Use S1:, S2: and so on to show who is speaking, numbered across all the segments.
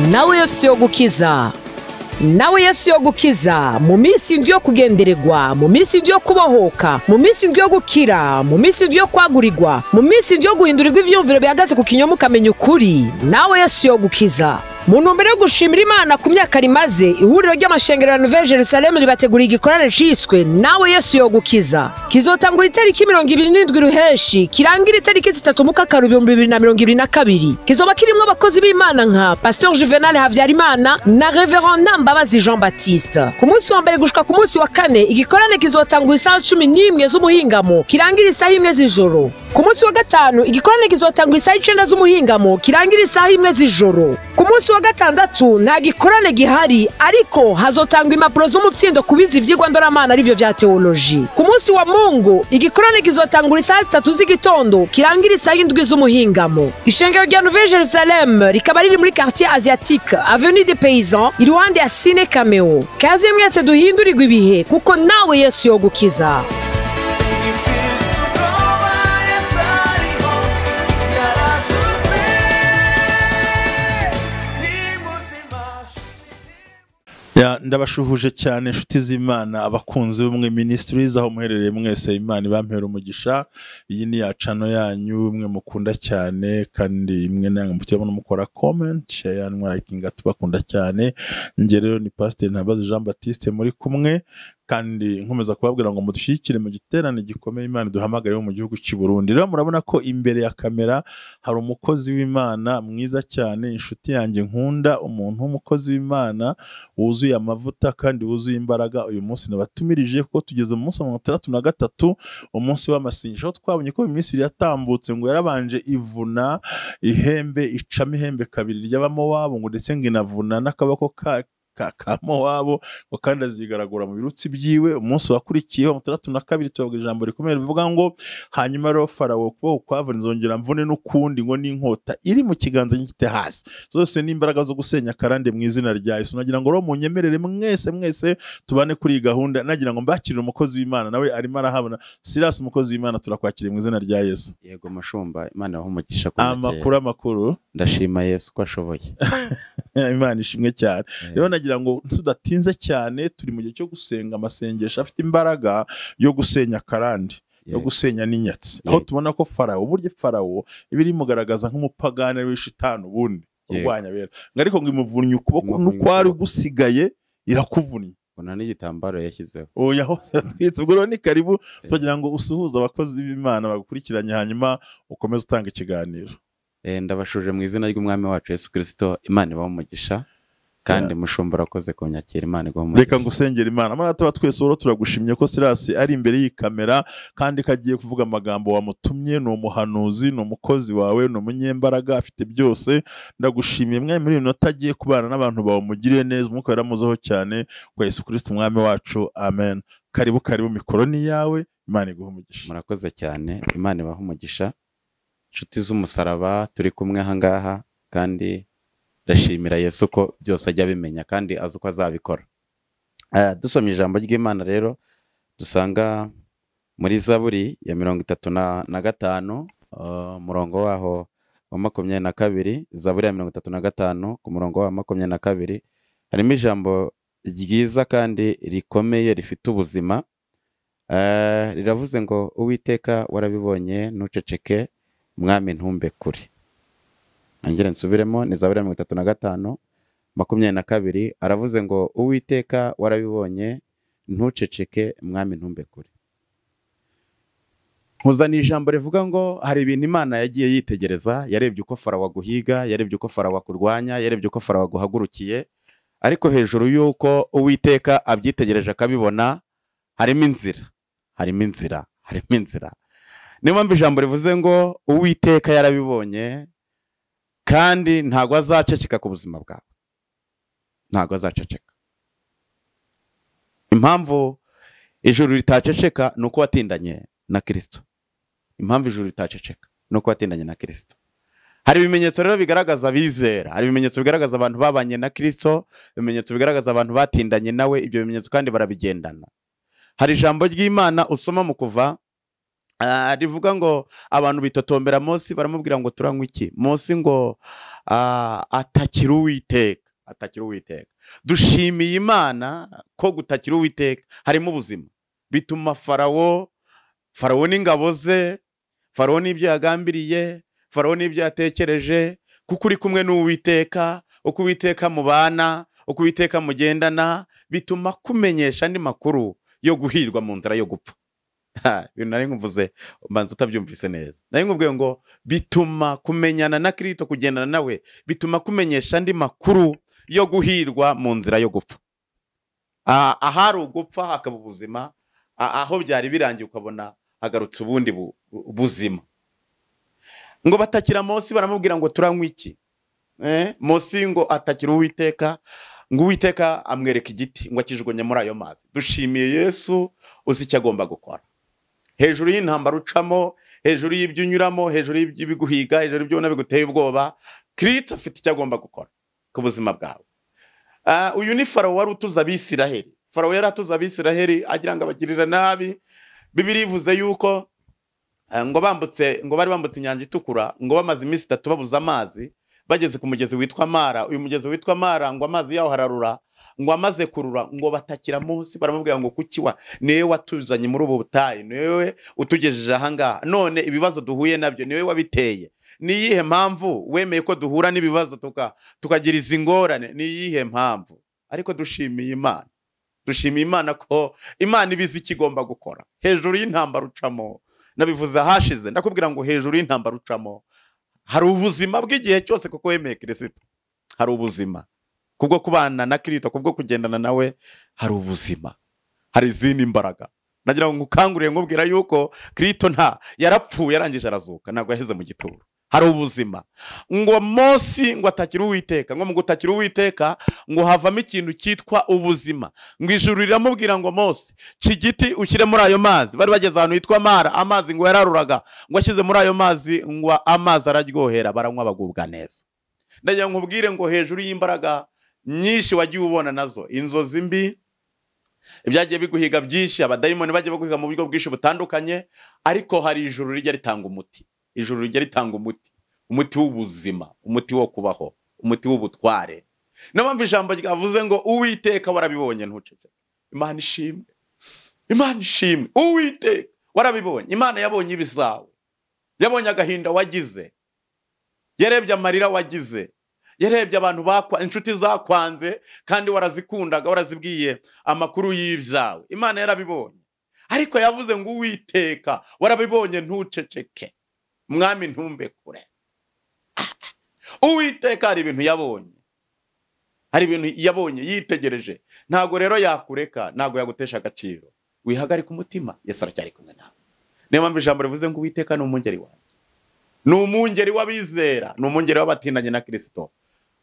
S1: Nawe Yesu yo gukiza, nawe Yesu yo gukiza mu minsi indwi yo kugendererwa, mu minsi indwi yo kubohoka, mu minsi indwi yo gukira, mu minsi indwi yo kwagurirwa, mu minsi indwi yo guhindurirwa ivyumviro bihagaze ku kinyoma ukamenya ukuri. Nawe Yesu yo gukiza. Mu ntumbero yo gushimira Imana ku myaka rimaze, ihuriro ry'amashengero ya Nouvelle Jerusalem ribateguriye igikorane ciswe Nawe Yesu yo gukiza. Kizotangura itariki 27 Ruheshi, kirangira itariki 3 Mukakaru 2022. Kizoba kirimwo abakozi b'Imana nka Pasteur Juvenal Havyarimana na Reverend Mbabazi Jean Baptiste. Ku munsi wa mbere gushika ku munsi wa kane, igikorane kizotangura isaha 11 z'umuhingamo, kirangira isaha 1 z'ijoro. Ku munsi wa gatanu, igikorane kizotangura isaha 9 z'umuhingamo, kirangira isaha 1 z'ijoro. Ku munsi wa gatandatu nta gikorane gihari, ariko hazotangwa impapuro z'umutsindo kubiza ivyigwa ndoramana arivyo vya theology. Ku munsi wa Mungu, igikorane kizotangura isaha 3 z'igitondo, kirangira isaha 7 z'umuhingamo. Ishengero rya Nouvelle Jerusalem rikaba riri muri quartier asiatique, avenue des Paysans, iruhande ya Cine Cameo. Kaze mwese duhindurirwe ibihe, kuko nawe Yesu yo gukiza.
S2: Ya, ndabashuhuje cyane inshuti z'Imana, abakunzi b'Ubumwe Ministries aho muherereye mwese, Imana ibampera umugisha. Iyi ni ya channel yanyu imwe mukunda cyane, kandi imwe nanga mutiyabona mukora comment, share, mwalikinga, tubakunda cyane. Nge rero ni Pastor Ntabazi Jean Baptiste muri kumwe, kandi nkomeza kubabwira ngo mudushyigikire mu giterane gikomeye Imana duhamagare mu gihugu cy'u Burundi. Rero murabona ko imbere ya kamera hari umukozi w'Imana mwiza cyane, inshuti yanjye nkunda, umuntu w'umukozi w'Imana wuzuye amavuta kandi wuzuye imbaraga. Uyu munsi nabatumirije kuko tugeze mu munsi wa 63, umunsi w'amasengesho. Twabonye ko iminsi yatambutse ngo yarabanje ivuna ihembe, icamo ihembe kabiri ry'Abamowabu, ngo ndetse ngo inavuna n'akaboko ka Mowabu, ngo kandi azigaragura mu birutsi byiwe. Umunsi wakurikiyeho 62 tubabwira ijambo rikomeye rivuga ngo hanyuma rero Farawo ukuboko kwavuna nzongera mvune n'ukundi, ngo n'inkota iri mu kiganza nyite hasi. Zose ni imbaraga zo gusenya karande mu izina rya Yesu. Nagira ngo rero munyemerere mwese mwese tubane kuri iyi gahunda. Nagira ngo mbakirire umukozi w'Imana, nawe arimo arahabona. Silas, umukozi w'Imana, turakwakiriye mu izina rya Yesu.
S3: Yego mushumba, Imana ibahe umugisha.
S2: Amakuru
S3: ndashima Yesu ko ashoboye.
S2: Imana ishimwe cyane. Rero nagira ngo tudatinze cyane, turi mu gihe cyo gusenga amasengesho afite imbaraga yo gusenya karande, yo gusenya n'inyatsi. Aho tubona ko Farawo, uburyo Farawo ibiri mugaragaza nk'umupagane w'ishitani ubundi urwanya bera, ariko ngo imuvunnye ukuboko n'ukwari gusigaye irakuvunnye.
S3: Ona n'igitambaro yashyizeho.
S2: Oya hose atwitse. Ubwo ni karibu, tugira ngo usuhuze abakozi b'Imana bagukurikiranye, hanyuma ukomeze utanga ikiganiro.
S3: Ndabashuje mu izina ry'Umwami wacu Yesu Kristo, Imana ibahe umugisha. Kandi mushumba urakoze kunyakira, Imana iguhe umugisha.
S2: Reka ngusengera Imana. Mana tuba twese uro turagushimye ko Silas ari imbere y'ikamera kandi kagiye kuvuga amagambo wamutumye. Ni umuhanuzi, ni umukozi wawe, ni umunyembaraga, afite byose. Ndagushimiye mwe muri minota agiye kubana n'abantu bawe, mugiriye neza, umwuka yaramuzeho cyane kwa Yesu Kristo Umwami wacu. Amen. Karibu karibu, mikoro ni yawe, Imana iguhe umugisha.
S3: Murakoze cyane, Imana ibahe umugisha. Inshuti z'umusaraba turi kumwe aha ngaha, kandi ndashimira Yesu ko byose ajya abimenya kandi azi uko azabikora. Dusomye ijambo ry'Imana rero dusanga muri Zaburi ya 35, umurongo waho wa 22, Zaburi ya 35 ku murongo wa 22, harimo ijambo ryiza kandi rikomeye rifite ubuzima. Riravuze ngo Uwiteka warabibonye ntuceceke, Mwami ntumbe kure. Nangire nsubiremo, ni Zaburi ya 35 22, aravuze ngo Uwiteka warabibonye ntuceceke, Mwami ntumbe kure. Nkuzana ijambo rivuga ngo hari ibintu Imana yagiye yitegereza, yarebye uko Farawo aguhiga, yarebye uko Farawo akurwanya, yarebye uko Farawo aguhagurukiye, ariko hejuru y'uko Uwiteka abyitegereje akabibona, harimo inzira, harimo inzira, harimo inzira. Niyo mpamvu ijambo rivuze ngo Uwiteka yarabibonye kandi ntago azaceceka ku buzima bwawe. Ntago azaceceka. Impamvu ijuru ritaceceka nuko watindanye na Kristo. Impamvu ijuru ritaceceka nuko watindanye na Kristo. Hari ibimenyetso rero bigaragaza abizera, hari ibimenyetso bigaragaza abantu babanye na Kristo, ibimenyetso bigaragaza abantu batindanye nawe, ibyo bimenyetso kandi barabigendana. Hari ijambo ry'Imana usoma mu Kuva Rivuga ngo abantu bitotombera Mose, baramubwira ngo turanywa iki? Mose ngo atakira Uwiteka, atakira Uwiteka. Dushimiye Imana ko gutakira Uwiteka harimo ubuzima. Bituma Farawo n'ingabo ze, Farawo n'ibyo yagambiriye, Farawo n'ibyo yatekereje, kuko uri kumwe n'Uwiteka, uko Uwiteka mubana, uko Uwiteka mugendana, bituma kumenyesha andi makuru yo guhirwa mu nzira yo gupfa. Ibintu nari nkuvuze mbanza utabyumvise neza. Nari nkubwiye ngo bituma kumenyana na Kristo, kugendana nawe, bituma kumenyesha andi makuru yo guhirwa mu nzira yo gupfa. Ahari ugupfa hakaba ubuzima, aho byari birangiye ukabona hagarutse ubundi buzima. Ngo batakira Mose, baramubwira ngo turanywa iki? Mose ngo atakira Uwiteka, ngo Uwiteka amwereka igiti ngo akijugunye muri ayo mazi. Dushimiye Yesu uzi icyo agomba gukora. Hejuru y'intambara ucamo, hejuru y'ibyo unyuramo, hejuru y'ibiguhiga, hejuru y'ibyo ubona biguteye ubwoba, Kristo afite icyo agomba gukora ku buzima bwawe. Uyu ni Farawo wari utuza Abisiraheli. Farawo yari atuza Abisiraheli agira ngo abagirira nabi. Bibiliya ivuze yuko ngo bambutse, ngo bari bambutse inyanja itukura, ngo bamaze iminsi 3 babuze amazi, bageze ku mugezi witwa Mara. Uyu mugezi witwa Mara ngo amazi yaho hararura, ngo amaze kurura ngo batakira Mose, baramubwira ngo kuki wa niwe watuzanye muri ubu butayu, niwe utugejeje aha ngaha, none ibibazo duhuye nabyo niwe wabiteye, ni iyihe mpamvu wemeye ko duhura n'ibibazo tukagira izi ngorane, ni iyihe mpamvu? Ariko dushimiye Imana, dushimiye Imana ko Imana ibizi ikigomba gukora. Hejuru y'intambara ucamo, nabivuze hashize, ndakubwira ngo hejuru y'intambara ucamo hari ubuzima bw'igihe cyose, kuko wemeye Kristo. Hari ubuzima kubwo kubana na Kristo, kubwo kugendana nawe, hari ubuzima, hari izindi mbaraga. Nagira ngo ngukangurire nkubwira yuko Kristo nta yarapfuye yarangije arazuka, ntabwo yaheze mu gituro. Hari ubuzima. Ngo Mose ngo atakira Uwiteka, ngo mu gutakira Uwiteka ngo havamo ikintu cyitwa ubuzima. Ngo ijuru riramubwira ngo Mose, ci igiti ushyire muri ayo mazi. Bari bageze ahantu hitwa Mara, amazi ngo yararuraga, ngo ashyize muri ayo mazi ngo amazi araryohera, baranywa bagubwa neza. Ndagira ngo nkubwire ngo hejuru y'imbaraga nyinshi wagiye ubona nazo, inzozi mbi, ibyagiye biguhiga byinshi, abadayimoni bagiye baguhiga mu buryo bwinshi butandukanye, ariko hari ijuru rijya ritanga umuti. Ijuru rijya ritanga umuti, umuti w'ubuzima, umuti wo kubaho, umuti w'ubutware. Niyo mpamvu ijambo ryavuze ngo Uwiteka warabibonye ntuceceke. Imana ishimwe, Imana ishimwe. Uwiteka warabibonye. Imana yabonye ibizawe, yabonye agahinda wagize, yarebye amarira wagize, yarebye abantu bakwa, inshuti zakwanze kandi warazikundaga, warazibwiye amakuru y'ibyawe. Imana yarabibonye, ariko yavuze ngo Uwiteka warabibonye ntuceceke, mwami ntumbe kure. Uwiteka hari ibintu yabonye, hari ibintu yabonye yitegereje. Ntago rero yakureka, ntago yagutesha agaciro. Wihagarika umutima, Yesu aracyari kumwe nawe. Niyo mpamvu ijambo rivuze ngo Uwiteka ni umungeri wanjye, ni umungeri w'abizera, ni umungeri w'abatindanye na Kristo.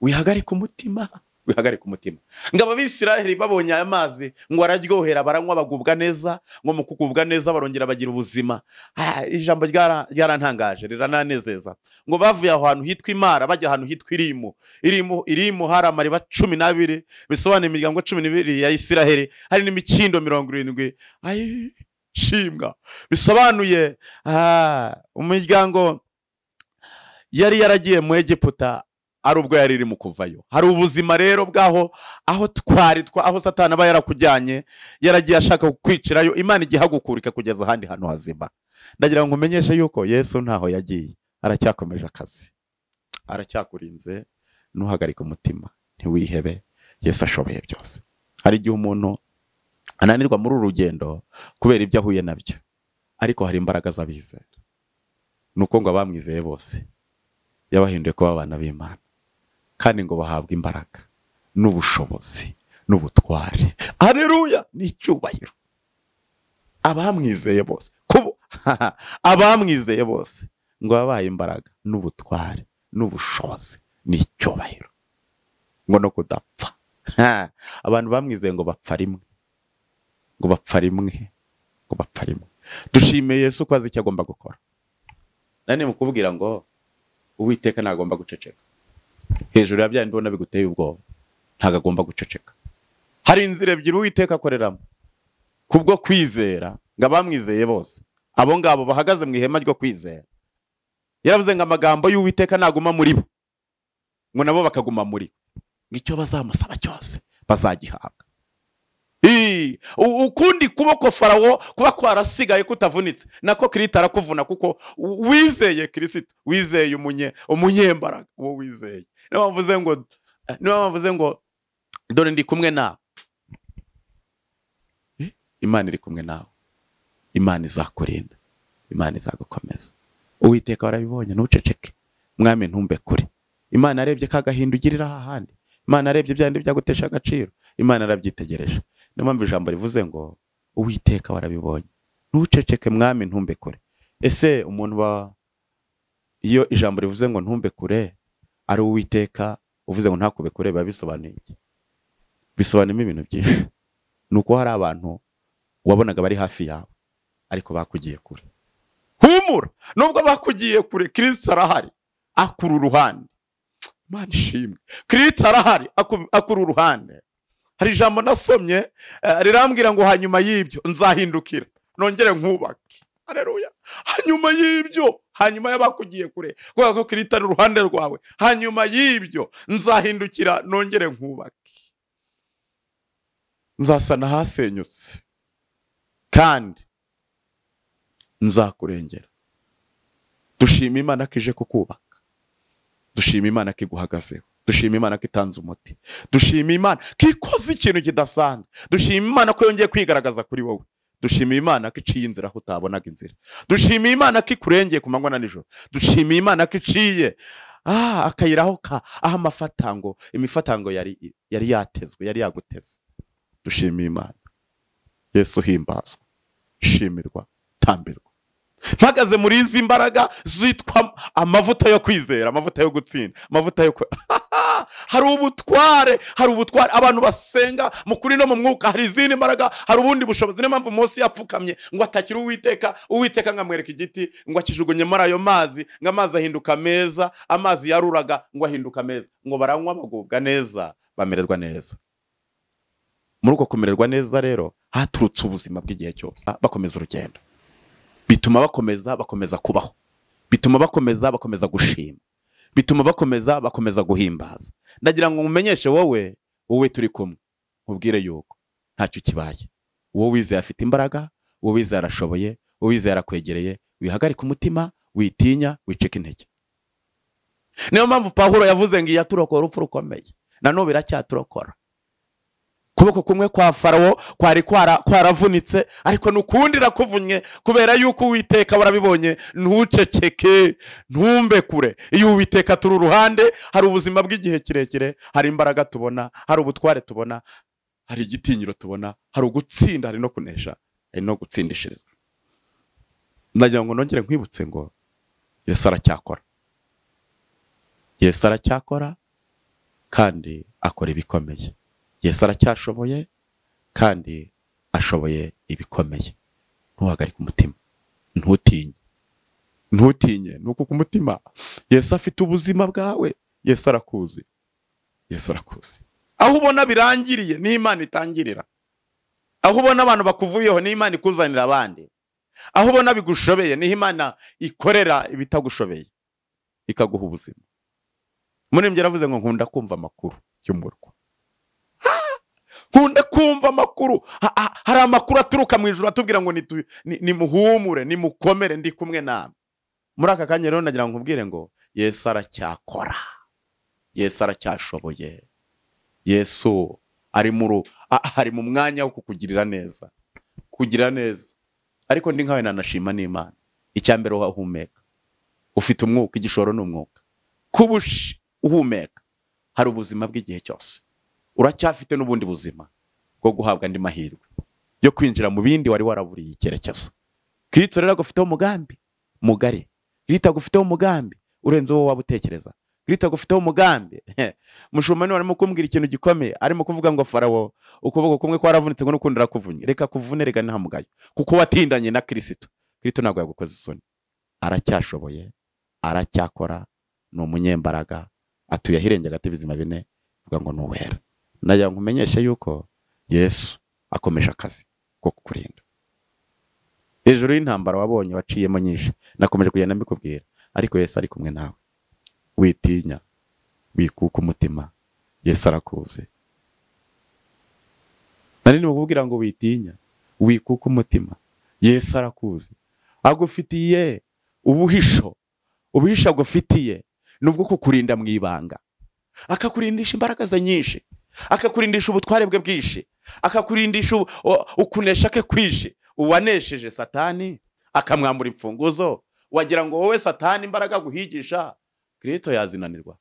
S3: Wihagarika umutima, wihagarika umutima. Ngo Abisiraheli babonye aya mazi ngo araryohera, baranywa bagubwa neza, ngo mu kugubwa neza barongera bagira ubuzima. Ijambo ryarantangaje, rirananezeza. Ngo bavuye aho hantu hitwa Imara bajya ahantu hitwa Irimu. Irimu hari amariba 12, bisobanuye imiryango 12 ya Isiraheli, hari n'imikindo 70. Ai shimwa, bisobanuye umuryango yari yaragiye mu Egiputa ari ubwo yari iri mu kuvayo. Hari ubuzima rero bwaho aho twari aho Satani aba yarakujyanye, yaragiye ashaka kukwicirayo, Imana igihagukurika kugeza ahandi hantu hazima. Ndagira ngo nkumenyeshe yuko Yesu ntaho yagiye, aracyakomeje akazi, aracyakurinze. Ntuhagarike umutima, ntiwihebe, Yesu ashoboye byose. Hari igihe umuntu ananirwa muri uru rugendo kubera ibyo ahuye nabyo, ariko hari imbaraga z'abizera. Nuko ngo abamwizeye bose yabahinduye kuba abana b'Imana, kandi ngo bahabwe imbaraga n'ubushobozi n'ubutware. Haleluya, n'icyubahiro. Abamwizeye bose, abamwizeye bose ngo babaye imbaraga n'ubutware n'ubushobozi n'icyubahiro, ngo no kudapfa. Abantu bamwizeye ngo bapfa rimwe, ngo bapfa rimwe, ngo bapfa rimwe. Dushimiye Yesu ko azi icyo agomba gukora. Nani mukubwira ngo Uwiteka ntagomba guceceka. Hejuru ya bya ndibona biguteye ubwoba, ntago agomba guceceka. Hari inzira ebyiri Uwiteka akoreramo kubwo kwizera, ngo abamwizeye bose Abo ngabo bahagaze mu ihema ryo kwizera. Yaravuze ngo amagambo y'Uwiteka naguma muri bo, ngo nabo bakaguma muri bo, icyo bazamusaba cyose bazagihabwa. Ukundi kuboko Farawo kuba kwarasigaye kutavunitse, nako Kristo arakuvuna, kuko wizeye Kristo, wizeye umunyembaraga, uwo wizeye. Niyo bavuze ngo dore ndi kumwe nawe. Imana iri kumwe nawe, Imana izakurinda, Imana izagukomeza. Uwiteka warabibonye, ntuceceke mwami, ntumbe kure. Imana arebye kagahinda ugirira ahandi, Imana arebye byandi byagutesha agaciro, Imana arabyitegereje. Niyo mpamvu ijambo rivuze ngo Uwiteka warabibonye, ntuceceke mwami, ntumbe kure. Ese umuntu wa iyo ijambo rivuze ngo ntumbe kure ari Uwiteka uvuze ngo ntakube kure, biba bisobanuye iki? Bisobanuyemo ibintu byinshi. Nuko hari abantu wabonaga bari hafi yawe ariko bakugiye kure. Humura, nubwo bakugiye kure, Kristo arahari akura uruhande. Imana ishimwe, Kristo arahari akura uruhande. Hari ijambo nasomye rirambwira ngo hanyuma y'ibyo nzahindukira nongere nkubake. Haleluya. Hanyuma y'ibyo, hanyuma y'abakugiye kure, kubera ko Kristo ari uruhande rwawe, hanyuma y'ibyo nzahindukira nongere nkubake, nzasana hasenyutse kandi nzakurengera. Dushima Imana ko ije kukubaka, dushima Imana ko iguhagazeho, dushima Imana ko itanze umuti, dushima Imana ko ikoze ikintu kidasanzwe, dushima Imana ko yongeye kwigaragaza kuri wowe, dushima Imana ko iciye inzira aho utabonaga inzira, dushima Imana ko ikurengeye ku manywa na nijoro, dushima Imana ko iciye akayira aho amafatango, imifatango yari yatezwe, yari yaguteze. Dushima Imana. Yesu himbazwa, shimirwa, tambirwa. Mpagaze muri izi mbaraga zitwa amavuta yo kwizera, amavuta yo gutsinda, amavuta yo hari ubutware, hari ubutware abantu basenga mu kuri no mu mwuka. Hari izindi mbaraga, hari ubundi bushobozi. Niyo mpamvu Mose yapfukamye ngo atakira Uwiteka, Uwiteka ngamwereka igiti ngo akijugunye muri ayo mazi, ngo amazi ahinduka meza, amazi yaruraga ngo ahinduka meza, ngo baranywa bagubwa neza, bamererwa neza. Muri uko kumererwa neza rero haturutse ubuzima bw'igihe cyose. Bakomeza urugendo, bituma bakomeza kubaho, bituma bakomeza gushima, bituma bakomeza guhimbaza. Ndagira ngo mumenyeshe wowe turi kumwe, nkubwire yuko ntacyo kibaye. Uwo wizeye afite imbaraga, uwo wizeye arashoboye, uwo wizeye arakwegereye. Wihagarike umutima, witinya, wicike intege. Niyo mpamvu Pawulo yavuze ngo iyaturokora urupfu rukomeye, na n'ubu iracyaturokora. Kuboko kumwe kwa Farawo kwari kwaravunitse, ariko nukundi rakuvunye, kubera yuko Uwiteka warabibonye. Ntuceceke, ntumbe kure. Iyo Uwiteka turi uruhande, hari ubuzima bw'igihe kirekire, hari imbaraga tubona, hari ubutware tubona, hari igitinyiro tubona, hari ugutsinda, hari no kunesha, hari no gutsindishirizwa. Ndagira ngo nongere nkwibutse ngo Yesu aracyakora. Yesu aracyakora kandi akora ibikomeye. Yesu aracyashoboye kandi ashoboye ibikomeye. Ntuhagarike umutima, ntutinye, ntutinye nuko ku mutima. Yesu afite ubuzima bwawe, Yesu arakuzi, Yesu arakuzi. Aho ubona birangiriye ni Imana itangirira. Aho ubona abantu bakuvuyeho ni Imana ikuzanira abandi. Aho ubona bigushobeye ni Imana ikorera ibitagushobeye ikaguha ubuzima. Murembye yaravuze ngo nkunda kumva amakuru y'umurwa. Nkunda kumva amakuru. Hari amakuru aturuka mu ijuru atubwira ngo nimuhumure, nimukomere, ndi kumwe namwe. Muri aka kanya rero nagira ngo nkubwire ngo Yesu aracyakora, Yesu aracyashoboye, Yesu ari mu mwanya wo kukugirira neza, kugira neza. Ariko ndi nkawe nanashima n'Imana. Icyambere uhumeka, ufite umwuka, igishoro ni umwuka. Kuba uhumeka hari ubuzima bw'igihe cyose. Uracyafite n'ubundi buzima bwo guhabwa andi mahirwe yo kwinjira mu bindi wari waraburiye icyerekezo. Kristo rero agufiteho umugambi mugari. Kristo agufiteho umugambi urenze uwo waba utekereza. Kristo agufiteho umugambi. Mushumani niwe arimo kumbwira ikintu gikomeye, arimo kuvuga ngo Farawo ukuboko kumwe kwaravunitse ngo n'ukundi arakuvunye. Reka kuvune, rega nta mugayo, kuko watindanye na Kristo. Kristo ntabwo yagukoze isoni. Aracyashoboye, aracyakora, ni umunyembaraga, atuye ahirengeye agati bizima bine, vuga ngo nuwera. Nagira nkumenyeshe yuko Yesu akomeje akazi ko kukurinda. Hejuru y'intambara wabonye waciyemo nyinshi, nakomeje kugenda mbikubwira, ariko Yesu ari kumwe nawe. Witinya, wikuka umutima, Yesu arakuzi. Nari ndimo ngo witinya, wikuka umutima, Yesu arakuzi. Agufitiye ubuhisho, ubuhisho agufitiye nubwo kukurinda mu ibanga, akakurindisha imbaraga ze nyinshi, akakurindisha ubutware bwe bwinshi, akakurindisha ukunesha ke kwinshi. Uwanesheje Satani akamwambura imfunguzo, wagira ngo wowe Satani imbaraga guhigisha Kristo yazinanirwa.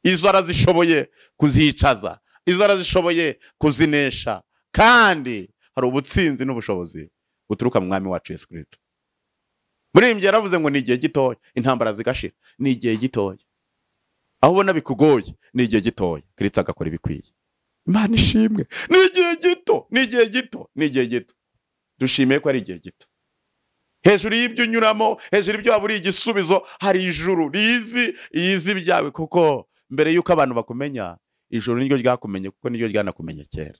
S3: Izo arazishoboye kuzicaza, izo arazishoboye kuzinesha, kandi hari ubutsinzi n'ubushobozi buturuka mu mwami wacu Yesu Kristo. Muri imbye yaravuze ngo ni igihe gitoya intambara zigashira, ni igihe gitoya. Aho ubona bikugoye ni igihe gitoya, Kristo agakora ibikwiye. Imana ishimwe. Ni igihe gito, ni igihe gito, ni igihe gito. Dushimiye ko ari igihe gito. Hejuru y'ibyo unyuramo, hejuru y'ibyo waburiye igisubizo, hari ijuru rizi izi byawe, kuko mbere yuko abantu bakumenya, ijuru niryo ryakumenye, kuko niryo ryanakumenye kera.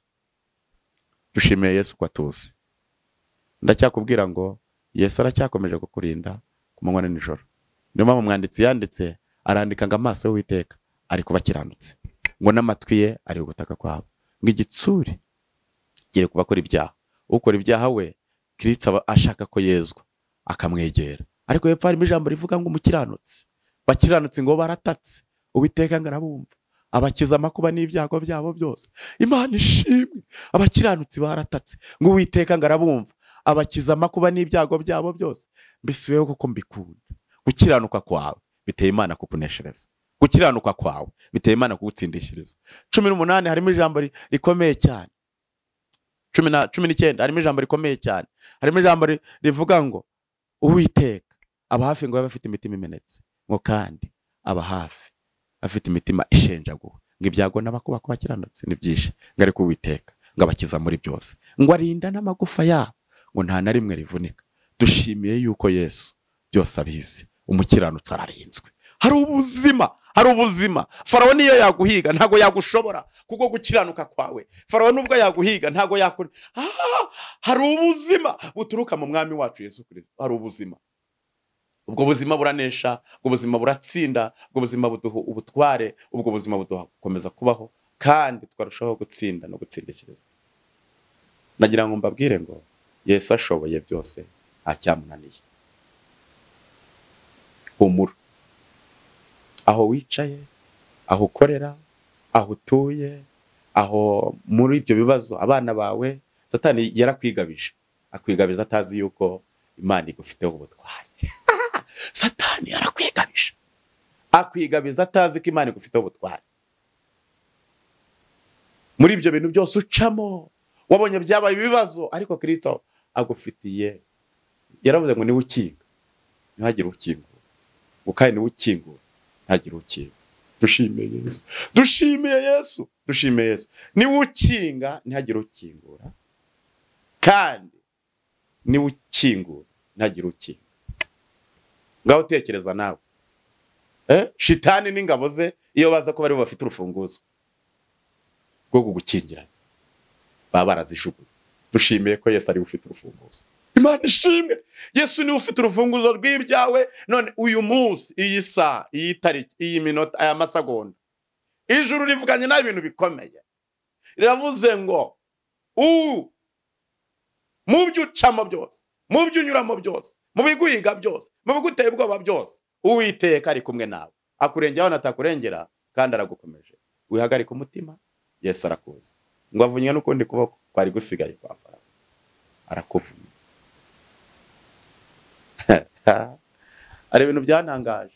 S3: Dushimiye Yesu ko atuzi. Ndacyakubwira ngo Yesu aracyakomeje kukurinda ku manywa na nijoro. Niyo mpamvu umwanditsi yanditse arandika ngo amaso y'Uwiteka ari kubakiranutse, ngo n'amatwi ye ari gutaka kwabo, ngo igitsuri kiri kubakora ibyaha. Ukora ibyaha we Kristo aba ashaka ko yezwa akamwegera. Ariko hepfo harimo ijambo rivuga ngo umukiranutsi, bakiranutse ngo baratatse, Uwiteka ngo arabumva, abakiza amakuba n'ibyago byabo byose. Imana ishimwe. Abakiranutsi baratatse, ngo Uwiteka ngo arabumva, abakiza amakuba n'ibyago byabo byose. Mbisubiyeho kuko mbikunda. Gukiranuka kwawe biteye Imana kukuneshereza, gukiranuka kwawe biteye Imana kugutsindishiriza. 18 harimo ijambo rikomeye cyane. 19 harimo ijambo rikomeye cyane. Harimo ijambo rivuga ngo Uwiteka aba hafi ngo abafite imitima imenetse, ngo kandi aba hafi afite imitima ishenjaguwe, ngo ibyago n'abakuba kubakiranutse ni byinshi, ngo ariko Uwiteka ngo abakiza muri byose, ngo arinda n'amagufa yabo, ngo nta na rimwe rivunika. Dushimiye yuko Yesu byose abizi. Umukiranutsi ararinzwe. Hari ubuzima, hari ubuzima. Farawo niyo yaguhiga ntago yagushobora kuko gukiranuka kwawe. Farawo nubwo yaguhiga ntago yakuri. Hari ubuzima buturuka mu mwami wacu Yesu Kristo. Hari ubuzima. Ubwo buzima buranesha, ubwo buzima buratsinda, ubwo buzima buduha ubutware, ubwo buzima buduha gukomeza kubaho, kandi twarushaho gutsinda no gutsindikiriza. Nagira ngo mbabwire ngo Yesu ashoboye byose, ntacyamunaniye. Humura. Aho wicaye, aho ukorera, aho utuye, aho muri ibyo bibazo abana bawe, Satani yarakwigabije, akwigabiza atazi yuko Imana igufiteho ubutware. Satani yarakwigabije, akwigabiza atazi ko Imana igufiteho ubutware. Muri ibyo bintu byose ucamo, wabonye byabaye ibibazo, ariko Kristo agufitiye. Yaravuze ngo niwe ukinga, ntihagire ukingura, ngo kandi niwe ukingura, ntihagire ukinga. Dushimiye Yesu, dushimiye Yesu, dushimiye Yesu. Niwe ukinga, ntihagire ukingura, kandi niwe ukingura, ntihagire ukinga. Ngaho tekereza nawe. Shitani n'ingabo ze iyo baza ko bari bafite urufunguzo rwo kugukingirana, baba barazishuguye. Dushimiye ko Yesu ari ufite urufunguzo. Imana ishimwe. Yesu ni ufite urufunguzo rw'ibyawe. None uyu munsi, iyi saa, iyi tariki, iyi minota, aya masegonda, ijuru rivuganye n'ibintu bikomeye. Riravuze ngo mu byo ucamo byose, mu byo unyuramo byose, mu biguhiga byose, mu biguteye ubwoba byose, Uwiteka ari kumwe nawe, akurengera aho natakurengera, kandi aragukomeje. Wihagarika umutima, Yesu arakuzi. Ngo avunywe n'ukundi kuboko kwari gusigaye kwa Farawo, arakuvuna. Hari ibintu byantangaje,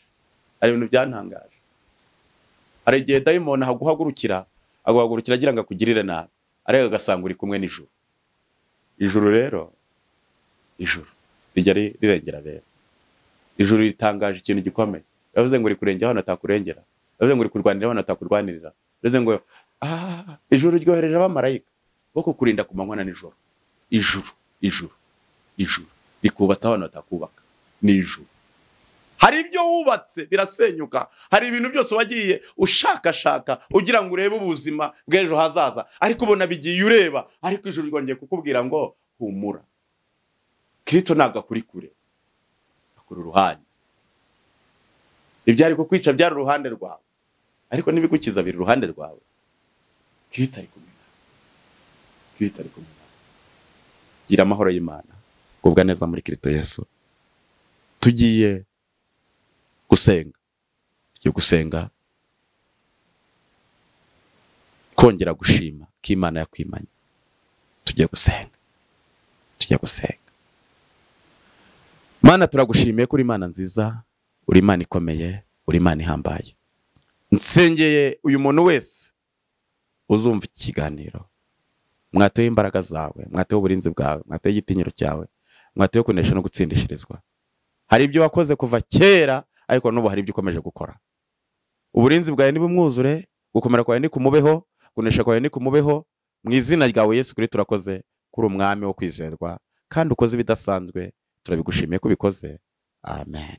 S3: hari ibintu byantangaje. Hari igihe dayimoni aguhagurukira, aguhagurukira agira ngo akugirire nabi, ariko agasanga uri kumwe n'ijuru. Ijuru rero, ijuru rijya rirengera bera. Ijuru ritangaje ikintu gikomeye. Yavuze ngo rikurengera aho natakurengera, yavuze ngo rikurwanirira aho natakurwanirira, yavuze ngo ijuru ryohereje abamarayika bo kukurinda ku manywa na nijoro. Ijuru, ijuru, ijuru rikubatsa aho natakubaka. Ni ijuru. Hari ibyo wubatse birasenyuka, hari ibintu byose wagiye ushakashaka ugira ngo urebe ubuzima bw'ejo hazaza, ariko ubona bigiye ureba, ariko ijuru ryongeye kukubwira ngo humura. Kristo ntabwo akuri kure, akuri uruhande. Ibyari kukwica byari uruhande rwawe, ariko n'ibigukiza biri uruhande rwawe. Kristo ari kumwe nawe. Kristo ari kumwe nawe. Gira amahoro y'Imana, gubwa neza muri Kristo Yesu. Tugiye gusenga, tugiye gusenga kongera gushima ko Imana yakwimanye. Tugiye gusenga, tugiye gusenga. Mana, turagushimiye ko uri Imana nziza, uri Imana ikomeye, uri Imana ihambaye. Nsengeye uyu muntu wese uzumva iki kiganiro, mwatoye imbaraga zawe, mwatoye uburinzi bwawe, mwatoye igitinyiro cyawe, mwatoye kunesha no gutsindishirizwa. Hari ibyo wakoze kuva kera, ariko n'ubu hari ibyo ukomeje gukora. Uburinzi bwawe nibumwuzure, gukomera kwawe nikumubeho, kunesha kwawe nikumubeho. Mu izina ryawe Yesu Kristo turakoze kuri umwami wo kwizerwa, kandi ukoze ibidasanzwe, turabigushimiye ko ubikoze. Amen.